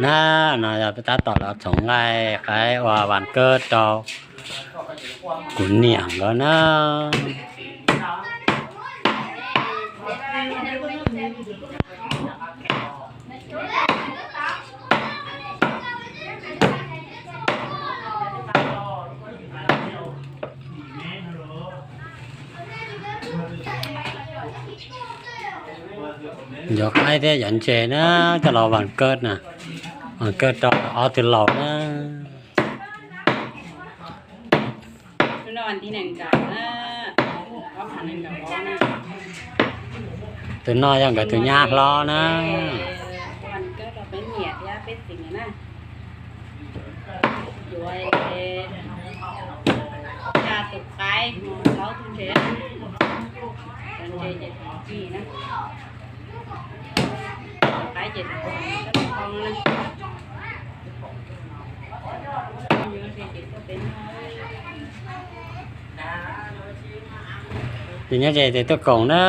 Na, no yog peb tab tom los txhoov nqaij qaib ua vas kawb rau kuv niam nkawd na. Yuav qaib thiab yuav ntses na, coj los vas kawb na, vas kawb rau ob tug laus na. Tus no yog nkawd tus nyab hlob na. Tus nyob ze tes tuaj koom na.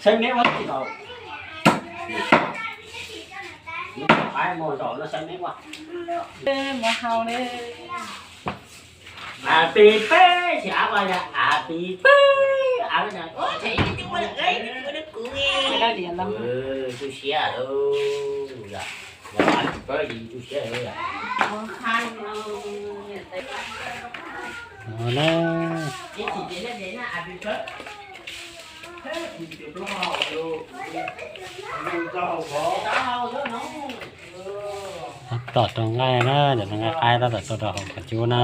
Saib neb ua tsis tau. Neb pais mus zaum no saib neb ua. Mus haus li. Happy birthday, happy birthday, happy birthday, ua tsev ua kuv, tu siab lawm, tu siab lawm. Tab tom rau nqaij na, cov rau nqaij qaib tab tom tuaj rau hauv qhov cub na.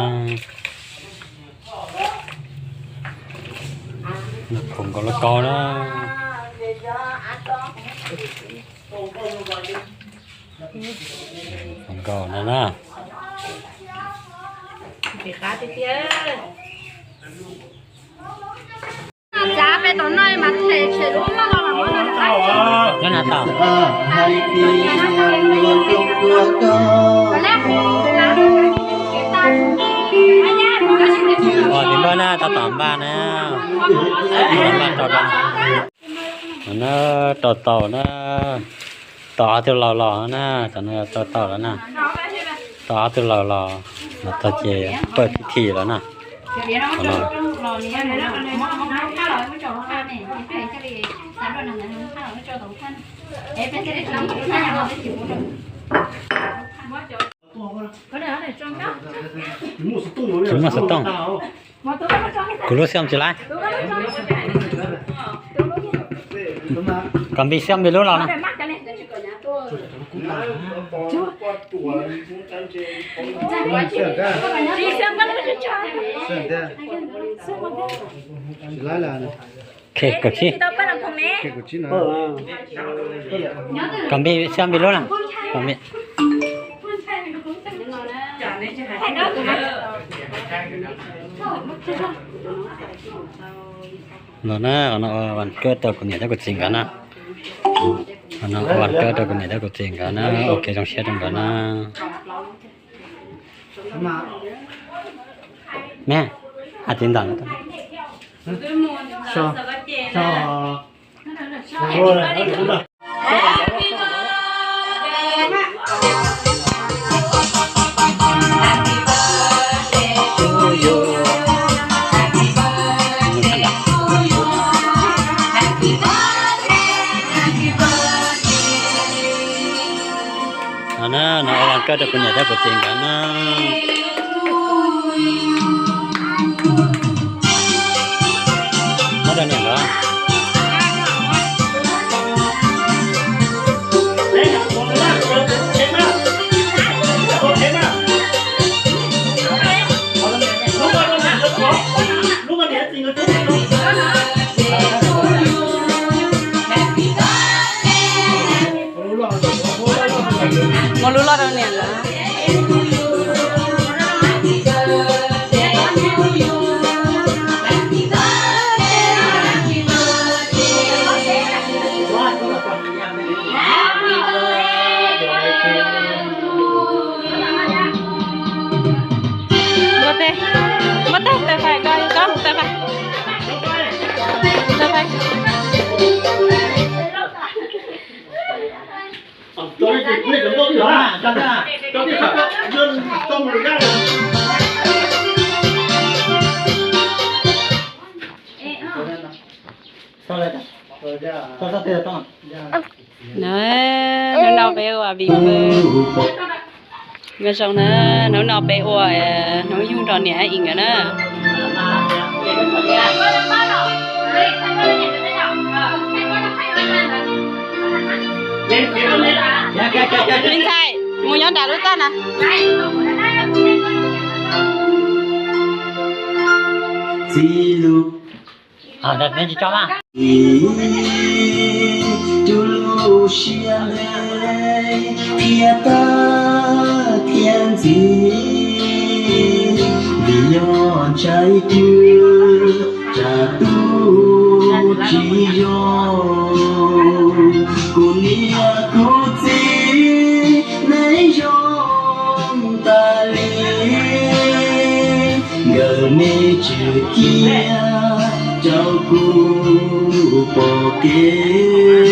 Nws khoom nkaus loj kaub na. Khoom nkaus no na. Txav pem tom no mas them tshem lub loj los mas muab no. Lub na tau. Ua tiv npaj na, tab tom npaj na. Tab tom npaj rau rau. Na, rau taus na. Tos ob tug laus los na, tam no rau taus lawm na. Tos ob tug laus los, los txog ces pawj pib thi lawm na. Tsis muaj xov tooj. Kuv lub xiab tsis laib. Kom Npis xiab Npis lub los na. Khem kaum tsib. Kom Npis xiab Npis lub na. Kom Npis. Los na, qhov no ua vas kawb rau kuv niam thiab kuv txiv nkawd na. Qhov no ua vas kawb rau kuv niam thiab kuv txiv nkawd na, ua kev zoo siab rau nkawd na. Me, hais txiv ntawm. No na, no ua vas kawb rau kuv niam thiab kuv txiv nkawd na. Muab rau niam nkawd. Muab lub loj rau niam lawm. Muab tej, muab tej tawv fais ko, ko tawv fais. Tawv fais. Hnub no peb ua vim pw, zoo na, hnub no peb ua hnub yug rau niam Ib nkawd na. Me ntxhais, mus nyob nram lub txaj na. Txiv lus, tus lub siab ntev thiab tag thiab ntxiv, vim yog ntshav twg tsam tu tsis yog. Kuv niam kuv txiv nej zoo tas li, nkawd me tswv ciab rau kuv pom kev.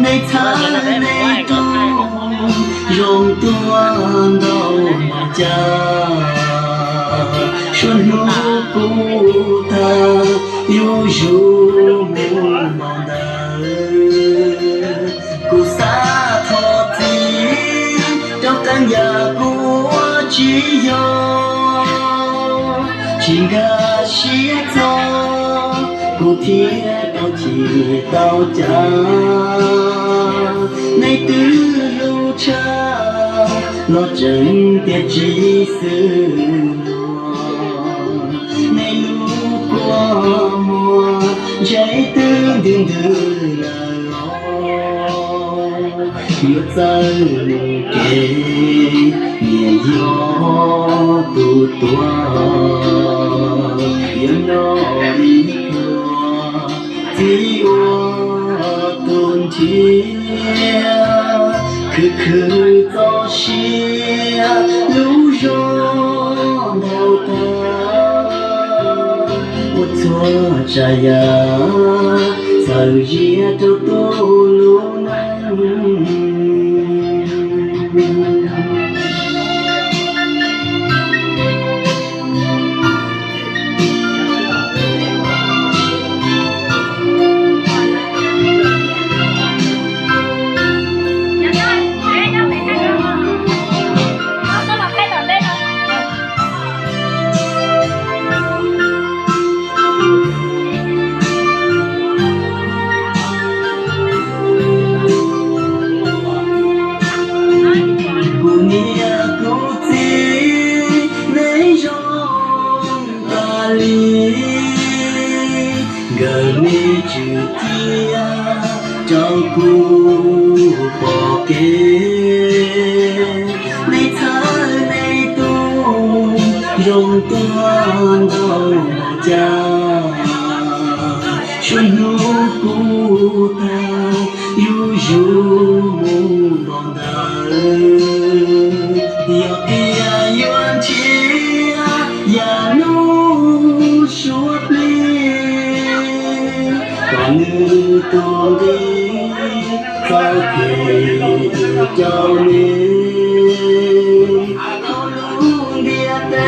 Nej txhawb nej tus zoo tuaj ntau cas, suav hnub kuv tag yuav zus mus npaum ntawd. Kuv xav thov txim rau qee yam kuv ua tsis yog, tsis nkag siab txog kuv thiaj tau chim tau cas. Nej twb hlub tshaj los tseem tias tsis xwm luag, nej lub kua muag ntshe twb ntws ntws lawm los. Yuav txawj mus kev, niam yog tus tuag, yuav nyob ib pliag, txiv ua tus nrhiav, khwv khwv txoj sia lub zog ntau tag, ua txhua tsav yam txawm ziab rau tus lub neej. Kuv niam kuv txiv nej zoo tas li, nkawd me tswv ciab rau kuv pom kev. Nej txhawb nej tus zoo tuaj ntau cas, suav hnub kuv tag yuav zus mus npaum ntawd. Yog tias yuav nrhiav yam hnub suav plig, kom nws tuaj nqis txoj kev rau nej, hauv lub ntiaj teb nrhiav txoj.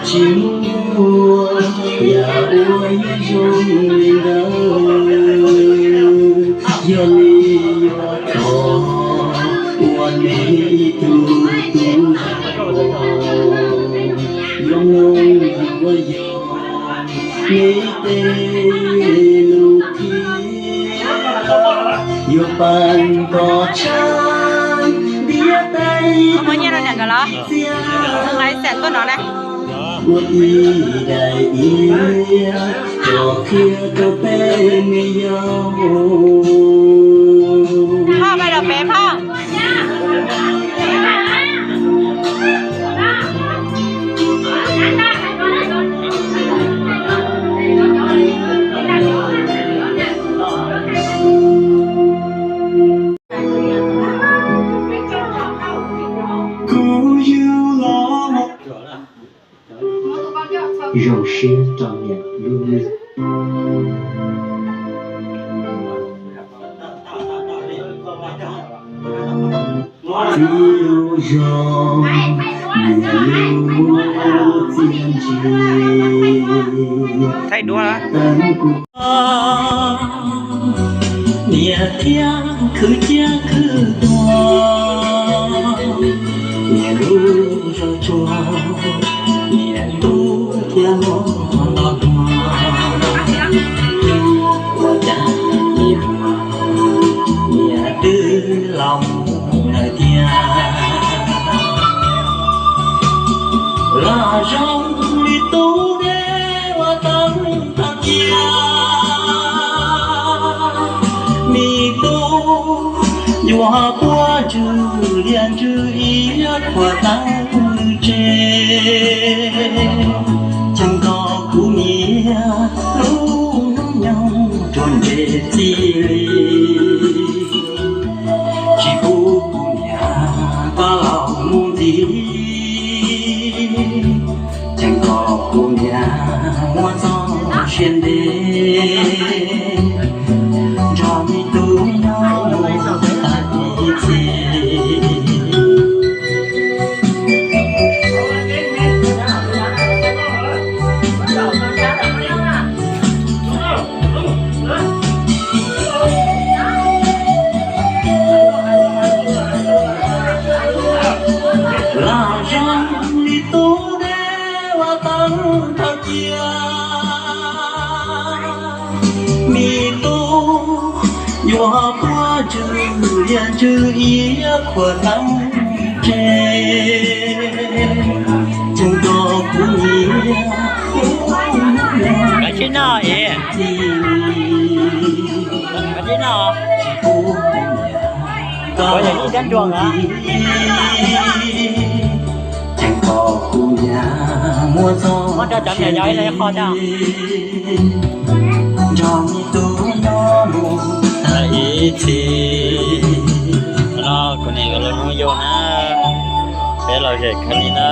Tsis muaj yam uas yuav zoo li ntawd, yog li yuav thov ua nej ib tug tub, yuav mloog yuav yog nej tej lus qhia, yuav pab kom tshaj ntiaj teb txiaj, ua ib daim iav Los qhia rau peb me yau. Phauj, peb los peb phauj. Kuv yug los mus. Zoo siab rau niam lub neej. Txiv lub zog, niam lub txiaj ntsig. Thaij duab na. Niam thiab khwv ciab khwv tuag, niam lub zog tsuag, niam tub thiab muaj nto hmo. Ua cas niam, niam twb laus mus lawm tiag. Los zoo li tub deb ua tau tag kiag. Me tub yuav puag ntswg liaj ntswg iab khuam tau nws tsev. Cheem nkaus kuv niam lub hnub nyoog ruam nres txij li, tsis pub kuv niam koj laus mus ntxiv. Cheem nkaus kuv niam muab txoj sia ntev nrog me tub nyob mus tag ib txhis. Los zoo li tub deb ua tau tag kiag. Me tub yuav puag ntswg liaj ntswg iab khuam tau tsev. Cheem nkaus kuv niam. Kav tsij noj es. Kav tsij noj. Kuv yog ib kab nruas na. Muab rau cov niam yau ib leeg qho tso. Nrog me tub nyob mus tag ib txhis. No kuv niam nkawd lub hnub yug na, peb lom zem kawg li na.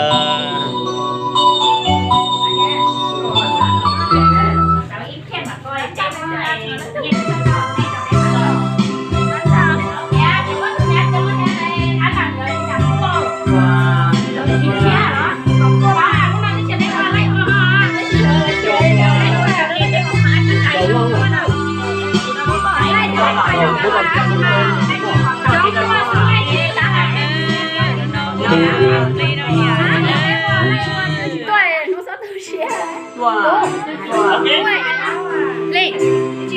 Li,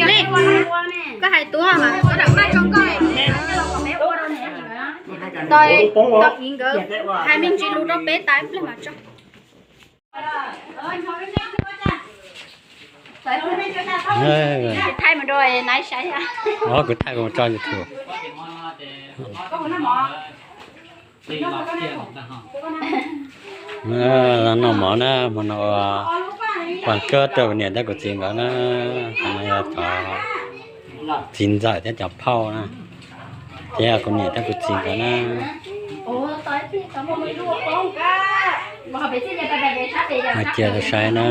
Li, koj hais tuaj mas koj rov qab tso nkoj. Tau, tau ib nkawd hais me ntsis lus rau peb tas ib pliag mas tso. Thaij mus rau nais saib. Kuv thaij kuv tso YouTube. Noj mov na, hmo no ua pas kab rau kuv niam thiab kuv txiv nkawd na. Hmo no yog cov txiv ntxawm thiab cov phauj na, thiab kuv niam thiab kuv txiv nkawd na. Hais cia rau saib na.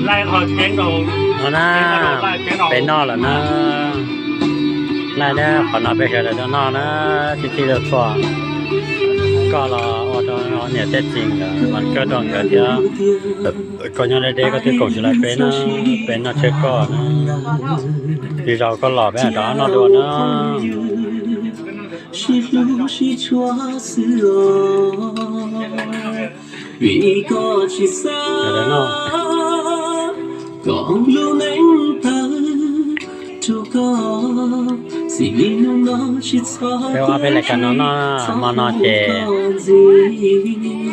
Laij qhov tseeb rau. No na, peb noj lawm na. Naj, qhov no peb sawv daws tuaj noj na, tib txhij tuaj txhua. Koj los ua rau niam tej txiv nkawd mas kawg rau nkawd thiab. Koj nyob deb deb koj twb koom tsis tau peb na, peb noj tshiab koj na. Tsis zaum koj los peb mam rov noj dua na. Sib hlub sib tshua xwb os, vim koj tsis xav kom lub neej tawg rau koj, xij li hnub no tsis txhob peb ua peb lais kas no noj hmo no ces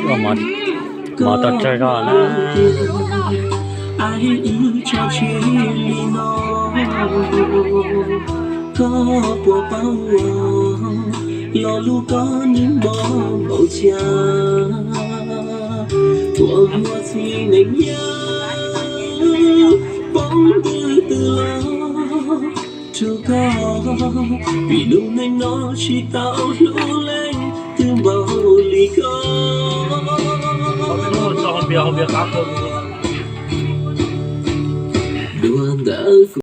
ua mov tau tsawg zog na. Aib, wb tso tseg li no, koj puas paub, lo lus koj nws mob npaum cas, tuaj muaj txiv neej yawg poob twg twg los rau koj, vim lub neej no tsis tau hlub leej twg npaum li koj. Dua ntawd